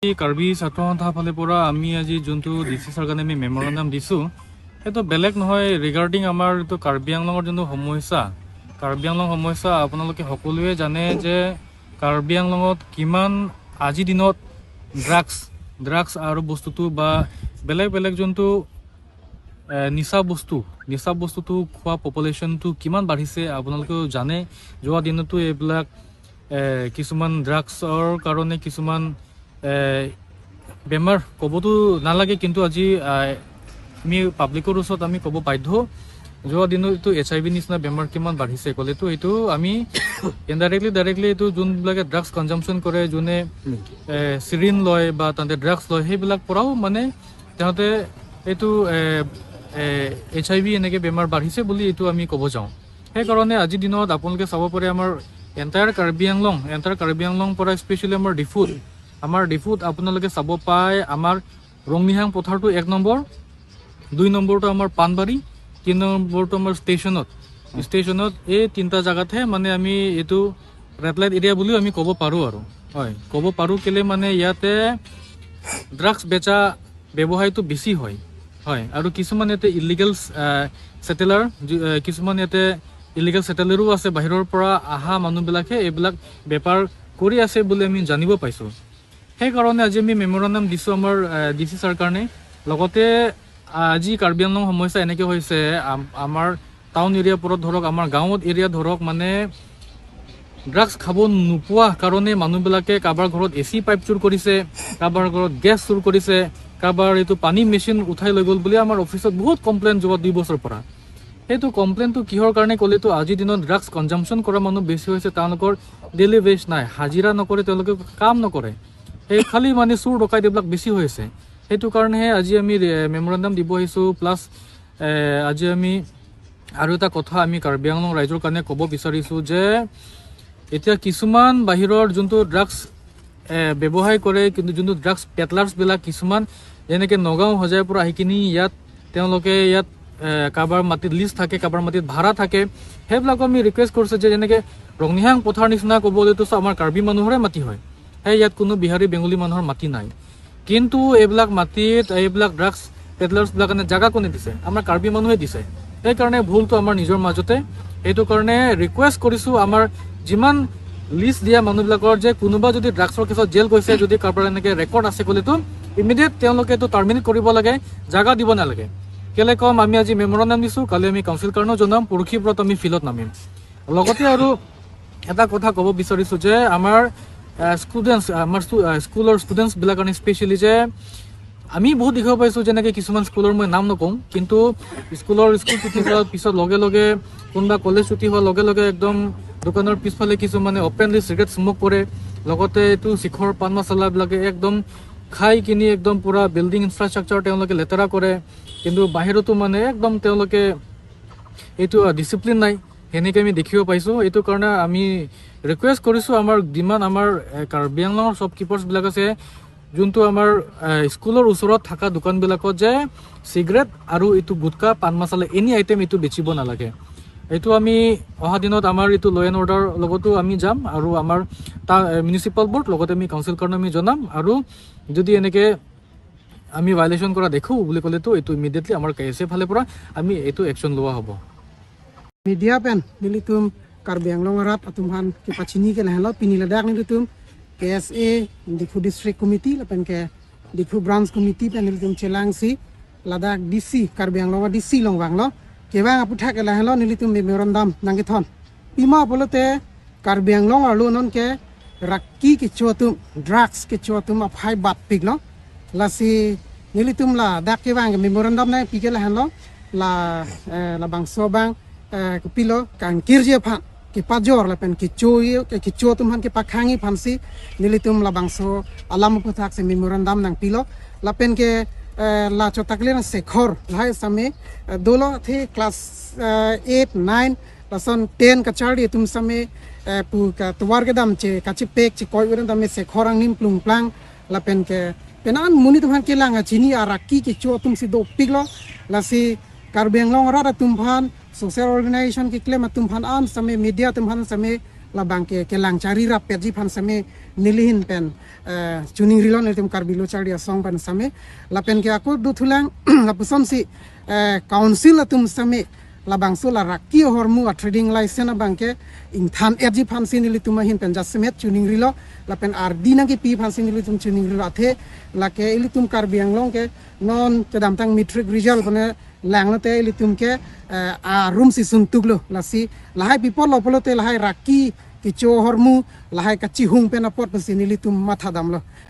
কাৰ্বি ছাত্ৰ সন্থাৰ ফালৰ পৰা আমি আজি যোনটো ডি চি ছাৰ কাৰণে আমি মেমৰেণ্ডাম দিছোঁ, সেইটো বেলেগ নহয়, ৰিগাৰ্ডিং আমাৰ এইটো কাৰ্বি আংলঙৰ যোনটো সমস্যা। কাৰ্বি আংলং সমস্যা আপোনালোকে সকলোৱে জানে যে কাৰ্বি আংলঙত কিমান আজিৰ দিনত ড্ৰাগছ আৰু বস্তুটো বা বেলেগ বেলেগ যোনটো নিচা বস্তুটো খোৱা পপুলেশ্যনটো কিমান বাঢ়িছে আপোনালোকেও জানে। যোৱা দিনতো এইবিলাক কিছুমান ড্ৰাগছৰ কাৰণে কিছুমান বেমাৰ ক'বতো নালাগে, কিন্তু আজি আমি পাব্লিকৰ ওচৰত আমি ক'ব বাধ্য। যোৱা দিনত এইটো HIV নিচিনা বেমাৰ কিমান বাঢ়িছে ক'লেতো এইটো আমি ইনডাইৰেক্টলি ডাইৰেক্টলি এইটো যোনবিলাকে ড্ৰাগছ কনজামশ্যন কৰে, যোনে চিৰিন লয় বা তাহাঁতে ড্ৰাগছ লয়, সেইবিলাক পৰাও মানে তাহাঁতে এইটো HIV এনেকৈ বেমাৰ বাঢ়িছে বুলি এইটো আমি ক'ব যাওঁ। সেইকাৰণে আজিৰ দিনত আপোনালোকে চাব পাৰে আমাৰ এণ্টায়াৰ কাৰ্বি আংলং পৰা স্পেচিয়েলি আমাৰ ডিফুত আপোনালোকে চাব পায় আমাৰ ৰংনিহাং পথাৰটো 1 নম্বৰ, 2 নম্বৰটো আমাৰ পাণবাৰী, 3 নম্বৰটো আমাৰ ষ্টেচনত এই তিনিটা জেগাতহে মানে আমি এইটো ৰেড লাইট এৰিয়া বুলিও আমি ক'ব পাৰোঁ। আৰু হয় ক'ব পাৰোঁ কেলৈ মানে ইয়াতে ড্ৰাগছ বেচা ব্যৱসায়টো বেছি হয়। হয়, আৰু কিছুমান ইয়াতে ইলিগেল ছেটেলাৰ, কিছুমান ইয়াতে ইলিগেল ছেটেলাৰো আছে, বাহিৰৰ পৰা অহা মানুহবিলাকে এইবিলাক বেপাৰ কৰি আছে বুলি আমি জানিব পাইছোঁ। সেইকাৰণে আজি আমি মেমৰেণ্ডাম দিছোঁ আমাৰ ডি চি ছাৰ কাৰণে। লগতে আজি কাৰ্বি আংলং সমস্যা এনেকৈ হৈছে, আমাৰ টাউন এৰিয়াৰ ওপৰত ধৰক, আমাৰ গাঁৱত এৰিয়া ধৰক, মানে ড্ৰাগছ খাব নোপোৱা কাৰণে মানুহবিলাকে কাৰোবাৰ ঘৰত এ চি পাইপ চুৰ কৰিছে, কাৰোবাৰ ঘৰত গেছ চুৰ কৰিছে, কাৰোবাৰ এইটো পানী মেচিন উঠাই লৈ গ'ল বুলি আমাৰ অফিচত বহুত কমপ্লেইন যোৱা 2 বছৰৰ পৰা। সেইটো কমপ্লেইনটো কিহৰ কাৰণে ক'লেতো আজিৰ দিনত ড্ৰাগছ কনজামশ্যন কৰা মানুহ বেছি হৈছে, তেওঁলোকৰ ডেইলি ৱেজ নাই, হাজিৰা নকৰে, তেওঁলোকে কাম নকৰে, সেই খালি মানে চুৰ ডকাইত এইবিলাক বেছি হৈছে। সেইটো কাৰণেহে আজি আমি মেমৰেণ্ডাম দিব আহিছোঁ। প্লাছ আজি আমি আৰু এটা কথা আমি কাৰ্বি আংলং ৰাইজৰ কাৰণে ক'ব বিচাৰিছোঁ যে এতিয়া কিছুমান বাহিৰৰ যোনটো ড্ৰাগছ ব্যৱসায় কৰে, কিন্তু যোনটো ড্ৰাগছ পেডলাৰ্ছবিলাক কিছুমান যেনেকৈ নগাঁও হোজাইৰ পৰা আহি কিনি ইয়াত তেওঁলোকে ইয়াত কাৰোবাৰ মাটিত লিজ থাকে, কাৰোবাৰ মাটিত ভাড়া থাকে, সেইবিলাকো আমি ৰিকুৱেষ্ট কৰিছোঁ যে যেনেকৈ ৰংনিহাং পথাৰ নিচিনা ক'বলৈতো চব আমাৰ কাৰ্বি মানুহৰে মাটি হয়, সেই ইয়াত কোনো বিহাৰী বেংগলী মানুহৰ মাটি নাই, কিন্তু এইবিলাক মাটিত এইবিলাক ড্ৰাগছ পেডলাৰ্ছবিলাক কাৰণে জেগা কোনে দিছে? আমাৰ কাৰ্বি মানুহে দিছে। সেইকাৰণে ভুলটো আমাৰ নিজৰ মাজতে। সেইটো কাৰণে ৰিকুৱেষ্ট কৰিছোঁ আমাৰ যিমান লিষ্ট দিয়া মানুহবিলাকৰ যে কোনোবা যদি ড্ৰাগছৰ কেছত জেল গৈছে, যদি কাৰোবাৰ এনেকৈ ৰেকৰ্ড আছে ক'লেতো ইমিডিয়েট তেওঁলোকে এইটো টাৰ্মিনেট কৰিব লাগে, জাগা দিব নালাগে। কেলৈ ক'ম, আমি আজি মেমৰেণ্ডাম দিছোঁ, কালি আমি কাউন্সিল কাৰণেও জনাম, পৰহিৰ পৰাতো আমি ফিল্ডত নামিম। লগতে আৰু এটা কথা ক'ব বিচাৰিছোঁ যে আমাৰ ষ্টুডেণ্টছ, আমাৰ স্কুলৰ ষ্টুডেণ্টছবিলাক কাৰণে স্পেচিয়েলি যে আমি বহুত দেখিব পাইছোঁ, যেনেকৈ কিছুমান স্কুলৰ মই নাম নকওঁ, কিন্তু স্কুল ছুটি হোৱাৰ পিছত লগে লগে কোনোবা কলেজ ছুটি হোৱাৰ লগে লগে একদম দোকানৰ পিছফালে কিছুমানে অপেনলি চিগাৰেট স্মক কৰে, লগতে এইটো শিখৰ পাণ মছলাবিলাকে একদম খাই কিনি একদম পূৰা বিল্ডিং ইনফ্ৰাষ্ট্ৰাকচাৰ তেওঁলোকে লেতেৰা কৰে, কিন্তু বাহিৰতো মানে একদম তেওঁলোকে এইটো ডিচিপ্লিন নাই, সেনেকৈ আমি দেখিব পাইছোঁ। এইটো কাৰণে আমি ৰিকুৱেষ্ট কৰিছোঁ আমাৰ যিমান আমাৰ কাৰ্বি আংলঙৰ শ্বপকিপাৰ্ছবিলাক আছে, যোনটো আমাৰ স্কুলৰ ওচৰত থকা দোকানবিলাকত যে চিগাৰেট আৰু এইটো গুটকা পাণ মছলা এনি আইটেম এইটো বেচিব নালাগে। এইটো আমি অহা দিনত আমাৰ এইটো ল' এণ্ড অৰ্ডাৰ লগতো আমি যাম, আৰু আমাৰ মিউনিচিপাল বৰ্ড লগতে আমি কাউন্সিল কাৰণে আমি জনাম, আৰু যদি এনেকৈ আমি ভাইলেশ্যন কৰা দেখোঁ বুলি ক'লেতো এইটো ইমিডিয়েটলি আমাৰ কে এছ এ ফালৰ পৰা আমি এইটো একশ্যন লোৱা হ'ব। Media pen nilitum Karbi Anglong rat atumhan ke pachini ke lahlo pini ladak nilitum KSA Diphu District Committee lapen ke Diphu Branch Committee pen nilitum Chelangsi Ladakh DC Karbi Anglong DC long wanglo kewang aputha ke lahlo nilitum memorandum nangithon pima bolote Karbi Anglong arlo non ke rakki ke chotum drugs ke chotum aphai bat piglo lasi nilitum la dak kewang memorandum na pike lahlo la la bangso bang pilo kan kirje phan ke pajor la pen ke choi ke chotum han ke pakhangi phansi nilitum la bangso alam puthak se memorandum nang pilo la pen ke la chotakle na sekhor lai same dolo the class 8 9 lason 10 ka chari tum same pu ka twar ke dam che ka chi pek chi koi uran dam sekhor ang nim plung plang la pen ke penan muni tum han ke langa chini araki ke chotum si do piglo la si Karbi Anglong ra tum phan social organization ki claim tum phan an same media tum phan same la bangke ke langchari rap pet ji phan same nilihin pen chuning rilon nilitum Karbi Lochar song pen same la pen ke aku du thulang la pusom si council atum same la bangso la rakki hormu a trading license bangke ing than et ji phan sin nilitum hin pen jasmet chuning rilo la pen RD na ke pi phan sin nilitum chuning rilo athe la ke ilitum Karbi Anglong ke non chadam tang matric result bane lang te ilitum ke a room si sum tuglo la si lahai people lopolo te lahai rakki ki cho hormu lahai kachi hung pen apot sin nilitum matha damlo.